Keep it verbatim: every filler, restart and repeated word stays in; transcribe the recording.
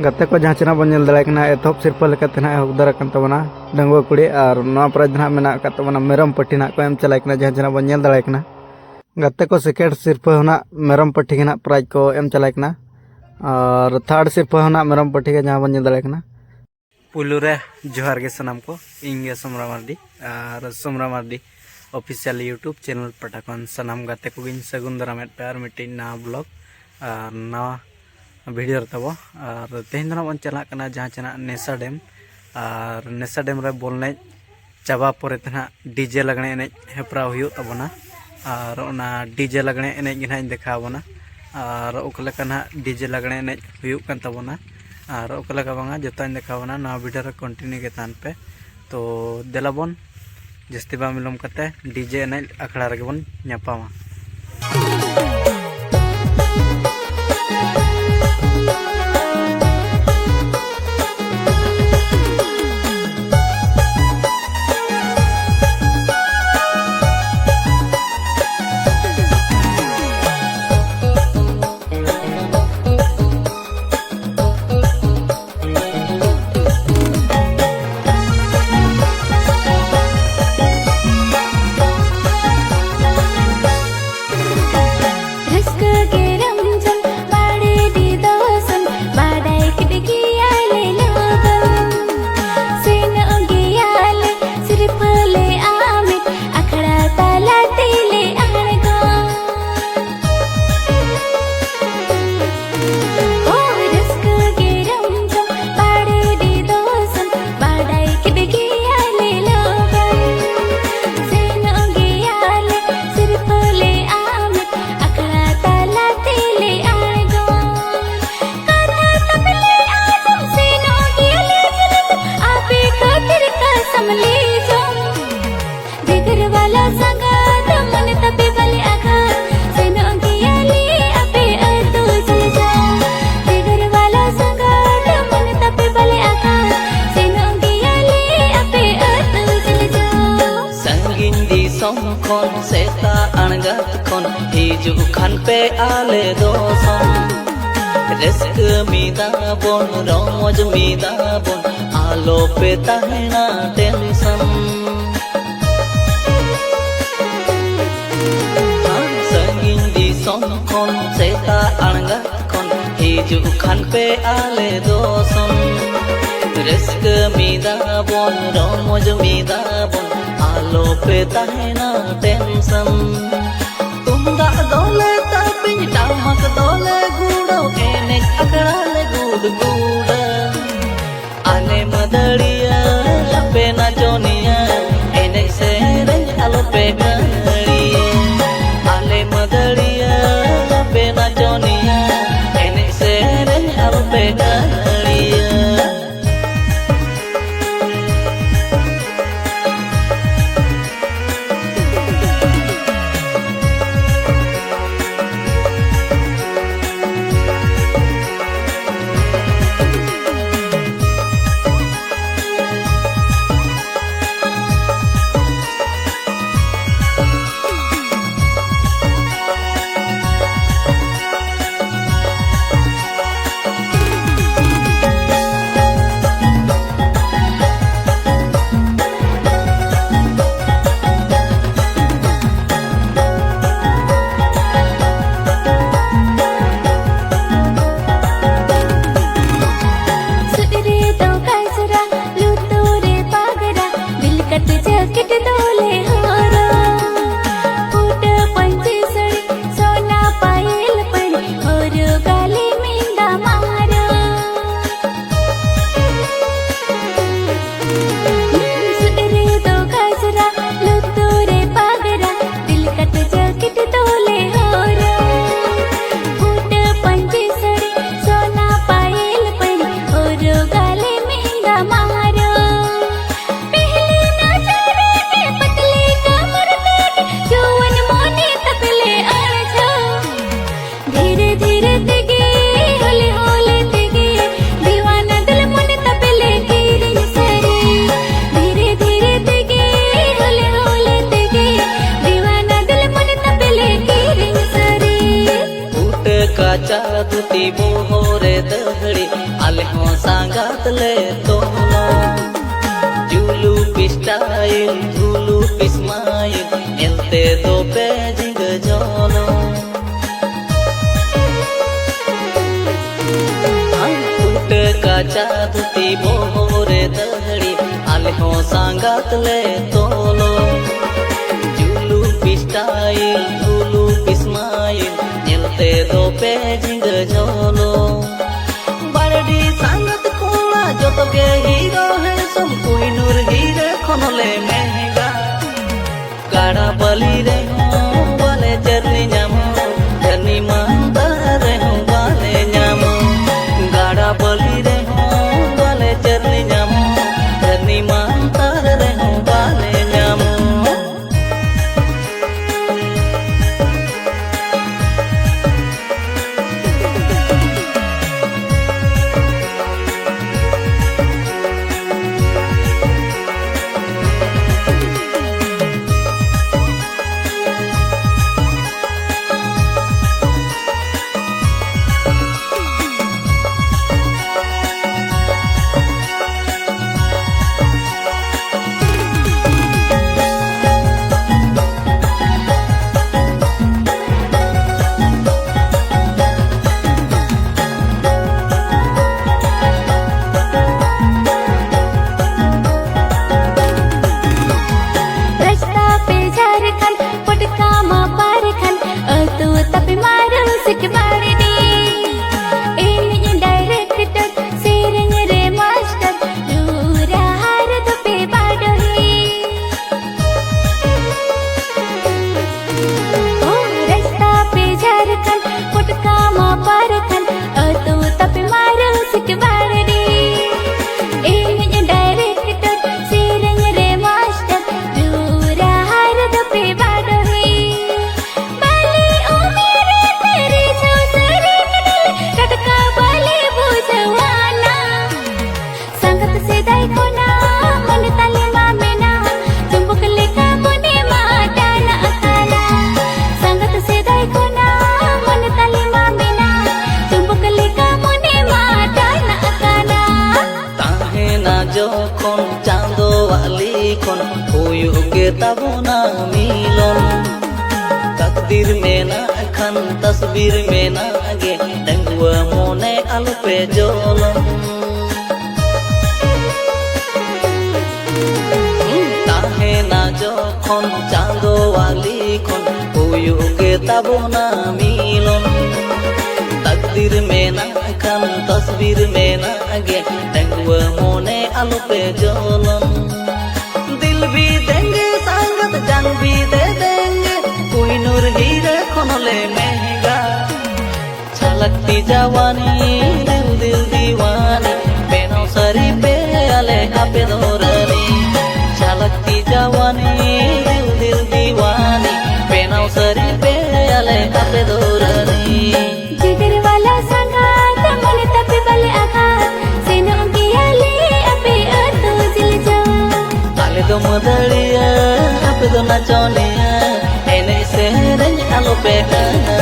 ᱜᱟᱛᱮ ᱠᱚ, ᱡᱟᱦᱟᱸ ᱪᱮ ᱱᱟᱜ ᱵᱚᱱ ᱧᱮᱞ ᱫᱟᱲᱮᱭᱟᱜ ᱠᱟᱱᱟ, ᱮᱛᱚᱦᱚᱵ ᱥᱤᱨᱯᱟᱹ ᱞᱮᱠᱟᱛᱮ ᱱᱟᱜ ᱮ ᱦᱚᱠᱫᱟᱨ ᱟᱠᱟᱱ ᱛᱟᱵᱚᱱᱟ ᱰᱟᱺᱜᱩᱣᱟᱹ ᱠᱩᱲᱤ, ᱟᱨ ᱱᱚᱣᱟ prize ᱫᱚ ᱱᱟᱜ ᱢᱮᱱᱟᱜ ᱟᱠᱟᱫ ᱛᱟᱵᱚᱱᱟ ᱢᱮᱨᱚᱢ ᱯᱟᱹᱴᱷᱤ ᱱᱟᱜ ᱠᱚ ᱮᱢ ᱪᱟᱞᱟᱭ ᱠᱟᱱᱟ, ᱡᱟᱦᱟᱸ ᱪᱮ ᱱᱟᱜ ᱵᱚᱱ ᱧᱮᱞ ᱫᱟᱲᱮᱭᱟᱜ ᱠᱟᱱᱟ᱾ ᱜᱟᱛᱮ ᱠᱚ, second ᱥᱤᱨᱯᱟᱹ ᱦᱚᱸ ᱱᱟᱜ ᱢᱮᱨᱚᱢ ᱯᱟᱹᱴᱷᱤ ᱜᱮ ᱱᱟᱜ prize ᱠᱚ ᱮᱢ ᱪᱟᱞᱟᱭ ᱠᱟᱱᱟ, ᱟᱨ third ᱥᱤᱨᱯᱟᱹ ᱦᱚᱸ ᱱᱟᱜ ᱢᱮᱨᱚᱢ ᱯᱟᱹᱴᱷᱤ ᱜᱮ, ᱡᱟᱦᱟᱸ ᱵᱚᱱ ᱧᱮᱞ ᱫᱟᱲᱮᱭᱟᱜ ᱠᱟᱱᱟ᱾ ᱯᱩᱭᱞᱩ ᱨᱮ ᱡᱚᱦᱟᱨ ᱜᱮ ᱥᱟᱱᱟᱢ ᱠᱚ, ᱤᱧ ᱜᱮ ᱥᱚᱢᱨᱟ ᱢᱟᱨᱰᱤ, ᱟᱨ ᱥᱚᱢᱨᱟ ᱢᱟᱨᱰᱤ official YouTube channel ᱯᱟᱦᱴᱟ ᱠᱷᱚᱱ ᱥᱟᱱᱟᱢ ᱜᱟᱛᱮ ᱠᱚᱜᱮᱧ ᱥᱟᱹᱜᱩᱱ ᱫᱟᱨᱟᱢᱮᱫ ᱯᱮᱭᱟ ᱟᱨ ᱢᱤᱫᱴᱤᱡ ᱱᱟᱣᱟ vlog ᱟᱨ ᱱᱟᱣᱟ video ᱨᱮ ᱛᱟᱵᱚ᱾ ᱟᱨ ᱛᱮᱦᱮᱧ ᱫᱚ ᱱᱟᱜ ᱵᱚᱱ ᱪᱟᱞᱟᱜ ᱠᱟᱱᱟ ᱡᱟᱦᱟᱸ ᱪᱮ ᱱᱟᱜ ᱱᱮᱥᱟ ᱰᱮᱢ, ᱟᱨ ᱱᱮᱥᱟ ᱰᱮᱢ ᱨᱮ ᱵᱚᱞ ᱮᱱᱮᱡ ᱪᱟᱵᱟ ᱯᱚᱨᱮ ᱛᱮ ᱱᱟᱜ DJ ᱞᱟᱜᱽᱬᱮ ᱮᱱᱮᱡ ᱦᱮᱯᱨᱟᱣ ᱦᱩᱭᱩᱜ ᱛᱟᱵᱚᱱᱟ᱾ ᱟᱨ ᱚᱱᱟ DJ ᱞᱟᱜᱽᱬᱮ ᱮᱱᱮᱡ ᱜᱮ ᱱᱟᱜ ᱤᱧ ᱫᱮᱠᱷᱟᱣ ᱟᱵᱚᱱᱟ, ᱟᱨ ᱚᱠᱟ ᱞᱮᱠᱟ ᱱᱟᱜ DJ ᱞᱟᱜᱽᱬᱮ ᱮᱱᱮᱡ ᱦᱩᱭᱩᱜ ᱠᱟᱱ ᱛᱟᱵᱚᱱᱟ ᱟᱨ ᱚᱠᱟ ᱞᱮᱠᱟ ᱵᱟᱝᱟ, ᱡᱚᱛᱚᱧ ᱫᱮᱠᱷᱟᱣ ᱟᱵᱚᱱᱟ᱾ ᱱᱚᱣᱟ video ᱨᱮ continue ᱜᱮ ᱛᱟᱦᱮᱱ ᱯᱮ᱾ ᱛᱚ ᱫᱮᱞᱟ ᱵᱚᱱ ᱡᱟᱹᱥᱛᱤ ᱵᱟᱝ ᱵᱤᱞᱚᱢ ᱠᱟᱛᱮ DJ ᱮᱱᱮᱡ ᱟᱠᱷᱲᱟ ᱨᱮᱜᱮ ᱵᱚᱱ ᱧᱟᱯᱟᱢᱟ᱾ ᱨᱟᱹᱥᱠᱟᱹ ᱜᱮ ᱨᱚᱢᱡᱚᱢ ᱵᱟᱲᱮ ᱰᱤ ᱫᱚᱥᱚᱱ, ᱵᱟᱰᱟᱭ ᱠᱮᱫ ᱜᱮᱭᱟᱞᱮ ᱞᱚᱜᱚᱱ᱾ ᱥᱮᱱᱚᱜ ᱜᱮᱭᱟᱞᱮ ᱥᱤᱨᱯᱷᱟᱹ ᱞᱮ ᱟᱢᱮᱫ, ᱟᱠᱷᱲᱟ ᱛᱟᱞᱟ ᱛᱮᱞᱮ ᱟᱬᱜᱚᱱ᱾ ᱦᱳᱭ, ᱨᱟᱹᱥᱠᱟᱹ ᱜᱮ ᱨᱚᱢᱡᱚᱢ ᱵᱟᱲᱮ ᱰᱤ ᱫᱚᱥᱚᱱ, ᱵᱟᱰᱟᱭ ᱠᱮᱫ ᱜᱮᱭᱟᱞᱮ ᱞᱚᱜᱚᱱ᱾ ᱥᱮᱱᱚᱜ ᱜᱮᱭᱟᱞᱮ ᱥᱤᱨᱯᱷᱟᱹ ᱞᱮ ᱟᱢᱮᱫ, ᱟᱠᱷᱲᱟ ᱛᱟᱞᱟ ᱛᱮᱞᱮ ᱟᱬᱜᱚᱱ᱾ ᱠᱟᱛᱷᱟ ᱛᱟᱯᱮ ᱞᱮ ᱟᱸᱡᱚᱢ, ᱥᱮᱱᱚᱜ ᱜᱮᱭᱟᱞᱮ ᱡᱤᱞᱤᱧ, ᱟᱯᱮ ᱠᱷᱟᱹᱛᱤᱨ ᱠᱟᱥᱟᱢ ᱞᱮ ᱡᱚᱢ᱾ ᱰᱤᱜᱟᱹᱨ ᱵᱟᱞᱟ ᱥᱟᱸᱜᱟᱛ, ᱢᱚᱱᱮ ᱛᱟᱯᱮ ᱵᱟᱞᱮ ᱟᱜᱷᱟᱛ, ᱥᱮᱱᱚᱜ ᱜᱮᱭᱟᱞᱮ ᱟᱯᱮ ᱟᱹᱛᱩ ᱡᱤᱞᱤᱧ᱾ ᱰᱤᱜᱟᱹᱨ ᱵᱟᱞᱟ ᱥᱟᱸᱜᱟᱛ, ᱢᱚᱱᱮ ᱛᱟᱯᱮ ᱵᱟᱞᱮ ᱟᱜᱷᱟᱛ, ᱥᱮᱱᱚᱜ ᱜᱮᱭᱟᱞᱮ ᱟᱯᱮ ᱟᱹᱛᱩ ᱡᱤᱞᱤᱧ᱾ ᱥᱟᱺᱜᱤᱧ ᱫᱤᱥᱚᱢ ᱠᱷᱚᱱ, ᱥᱮᱛᱟᱜ ᱟᱬᱜᱟᱛ ᱠᱷᱚᱱ, ᱦᱤᱡᱩᱜ ᱠᱷᱟᱱ ᱯᱮ ᱟᱞᱮ ᱫᱚ ᱥᱚᱝ᱾ ᱨᱟᱹᱥᱠᱟᱹ ᱢᱤᱫᱟ ᱵᱚᱱ, ᱨᱚᱢᱚᱡᱽ ᱢᱤᱫᱟ ᱵᱚᱱ, ᱟᱞᱚ ᱯᱮ ᱛᱟᱦᱮᱱᱟ ᱴᱮᱱᱥᱚᱱ᱾ ᱥᱟᱺᱜᱤᱧ ᱫᱤᱥᱚᱢ ᱠᱷᱚᱱ, ᱥᱮᱛᱟᱜ ᱟᱬᱜᱟᱛ ᱠᱷᱚᱱ, ᱦᱤᱡᱩᱜ ᱠᱷᱟᱱ ᱯᱮ ᱟᱞᱮ ᱫᱚ ᱥᱚᱱ᱾ ᱨᱟᱹᱥᱠᱟᱹ ᱢᱤᱫᱟ ᱵᱚᱱ, ᱨᱚᱢᱚᱡᱽ ᱢᱤᱫᱟ ᱵᱚᱱ, ᱟᱞᱚ ᱯᱮ ᱛᱟᱦᱮᱱᱟ ᱴᱮᱱᱥᱚᱱ᱾ ᱛᱩᱢᱫᱟᱜ ᱫᱚᱞᱮ ᱛᱟᱹᱯᱤᱧ, ᱴᱟᱢᱟᱠ ᱫᱚᱞᱮ ᱜᱩᱰᱟᱹᱣ, ᱮᱱᱮᱡ ᱟᱠᱷᱲᱟ ᱞᱮ ᱜᱩᱰ ᱜᱩᱰᱟᱹ᱾ ᱟᱞᱮ ᱢᱟᱹᱫᱟᱹᱲᱤᱭᱟᱹ, ᱟᱯᱮ ᱱᱟᱪᱚᱱᱤᱭᱟᱹ, ᱮᱱᱮᱡ ᱥᱮᱨᱮᱧ ᱟᱞᱚ ᱯᱮ ᱜᱟᱹᱲᱤᱭᱟᱹ᱾ ᱟᱞᱮ ᱢᱟᱹᱫᱟᱹᱲᱤᱭᱟᱹ, ᱟᱯᱮ ᱱᱟᱪᱚᱱᱤᱭᱟᱹ, ᱮᱱᱮᱡ ᱥᱮᱨᱮᱧ ᱟᱞᱚ ᱯᱮ ᱜᱟᱹᱲᱤᱭᱟᱹ᱾ ᱟᱞᱮ ᱦᱚᱸ ᱥᱟᱸᱜᱟᱛ ᱞᱮ ᱛᱚᱞᱚ᱾ ᱡᱩᱞᱩᱯ ᱥᱴᱟᱭᱤᱞ, ᱡᱩᱞᱩᱯ ᱥᱢᱟᱭᱤᱞ, ᱧᱮᱞ ᱛᱮᱫᱚ ᱯᱮ ᱡᱷᱤᱸᱜᱟᱹ ᱡᱚᱞᱚ᱾ ᱯᱷᱩᱴᱟᱹ ᱠᱟᱪᱟ ᱫᱷᱩᱛᱤ, ᱵᱚᱦᱚᱜ ᱨᱮ ᱫᱟᱹᱦᱲᱤ, ᱟᱞᱮ ᱦᱚᱸ ᱥᱟᱸᱜᱟᱛ ᱞᱮ ᱛᱚᱞᱚ᱾ ᱡᱩᱞᱩᱯ ᱥᱴᱟᱭᱤᱞ, ᱡᱩᱞᱩᱯ ᱥᱢᱟᱭᱤᱞ, ᱧᱮᱞ ᱛᱮᱫᱚ ᱯᱮ ᱡᱷᱤᱸᱜᱟᱹ ᱡᱚᱞᱚ᱾ ᱵᱟᱨᱰᱤ ᱥᱟᱸᱜᱟᱛ ᱠᱚᱲᱟ ᱡᱚᱛᱚ ᱜᱮ ᱦᱤᱨᱳ ᱦᱮᱱᱰᱥᱚᱢ, ᱠᱩᱭᱱᱩᱨ ᱦᱤᱨᱳ ᱠᱷᱚᱱ ᱞᱮ ᱢᱮᱦᱮᱸᱜᱟ᱾ ᱜᱟᱰᱟ ᱵᱟᱹᱞᱤ ᱨᱮᱦᱚᱸ ᱵᱟᱞᱮ ᱪᱟᱹᱨᱱᱤ ᱧᱟᱢᱚᱜ, ᱪᱟᱹᱨᱱᱤ ᱢᱟᱱᱛᱟᱨ ᱨᱮᱦᱚᱸ ᱵᱟᱞᱮ ᱧᱟᱢᱚᱜ᱾ ᱜᱟᱰᱟ ᱵᱟᱹᱞᱤ ᱨᱮᱦᱚᱸ ᱵᱟᱞᱮ ᱪᱟᱹᱨᱱᱤ ᱧᱟᱢᱚᱜ, ᱪᱟᱹᱨᱱᱤ ᱢᱟᱱᱛᱟᱨ ᱨᱮᱦᱚᱸ ᱵᱟᱞᱮ ᱧᱟᱢᱚᱜ᱾ ᱵᱤᱨ ᱢᱮᱱᱟᱜ ᱜᱮ ᱰᱟᱺᱜᱩᱣᱟᱹ ᱢᱚᱱᱮ ᱟᱞᱚᱯᱮ ᱡᱚᱞᱚᱱ᱾ ᱛᱟᱦᱮᱱᱟ ᱡᱚᱠᱷᱚᱱ ᱪᱟᱸᱫᱚ ᱟᱞᱤ ᱠᱷᱚᱱ ᱦᱩᱭᱩᱜ ᱜᱮ ᱛᱟᱵᱚᱱᱟ ᱢᱤᱞᱚᱱ᱾ ᱛᱟᱠᱫᱤᱨ ᱢᱮᱱᱟᱜ ᱠᱷᱟᱱ ᱛᱟᱥᱵᱤᱨ ᱢᱮᱱᱟᱜ ᱜᱮ ᱰᱟᱺᱜᱩᱣᱟᱹ ᱢᱚᱱᱮ ᱟᱞᱚᱯᱮ ᱡᱚᱞᱚᱱ᱾ ᱫᱤᱞ ᱵᱤ ᱫᱮᱝᱜᱮ ᱥᱟᱝᱜᱟᱛ ᱡᱟᱱ ᱵᱤ ᱫᱮ ᱫᱮᱝᱜᱮ, ᱠᱩᱭᱱᱩᱨ ᱦᱤᱨᱟᱹ ᱠᱷᱚᱱ ᱞᱮ ᱢᱮᱦᱜᱟ᱾ ᱪᱷᱟᱞᱟᱠ ᱛᱤ ᱡᱟᱣᱟᱱᱤ ᱫᱤᱞ ᱫᱤᱞ ᱫᱤᱣᱟᱱᱤ, ᱵᱮᱱᱟᱣ ᱥᱟᱹᱨᱤ ᱯᱮ ᱟᱞᱮ ᱟᱯᱮ ᱫᱚ ᱨᱟᱹᱱᱤ᱾ ᱪᱷᱟᱞᱟᱠ ᱛᱤ ᱡᱟᱣᱟᱱᱤ ᱫᱤᱞ ᱫᱤᱞ ᱫᱤᱣᱟᱱᱤ, ᱵᱮᱱᱟᱣ ᱥᱟᱹᱨᱤ ᱯᱮ ᱟᱞᱮ ᱟᱯᱮ ᱫᱚ ᱨᱟᱹᱱᱤ᱾ ᱡᱤᱜᱟᱨ ᱣᱟᱞᱟ ᱥᱟᱸᱜᱟᱛ, ᱢᱚᱱᱮ ᱛᱟᱯᱮ ᱵᱟᱞᱮ ᱟᱜᱷᱟᱛ, ᱥᱮᱱᱚᱜ ᱜᱮᱭᱟᱞᱮ ᱟᱯᱮ ᱟᱹᱛᱩ ᱡᱤᱞ ᱡᱚᱢ᱾ ᱟᱞᱮ ᱫᱚ ᱢᱟᱹᱫᱟᱹᱲᱤᱭᱟᱹ, ᱟᱯᱮ ᱫᱚ ᱱᱟᱪᱚᱱᱤᱭᱟᱹ, ᱮᱱᱮᱡ ᱥᱮᱨᱮᱧ ᱟᱞᱚᱯᱮ ᱦᱟᱹᱱᱟ᱾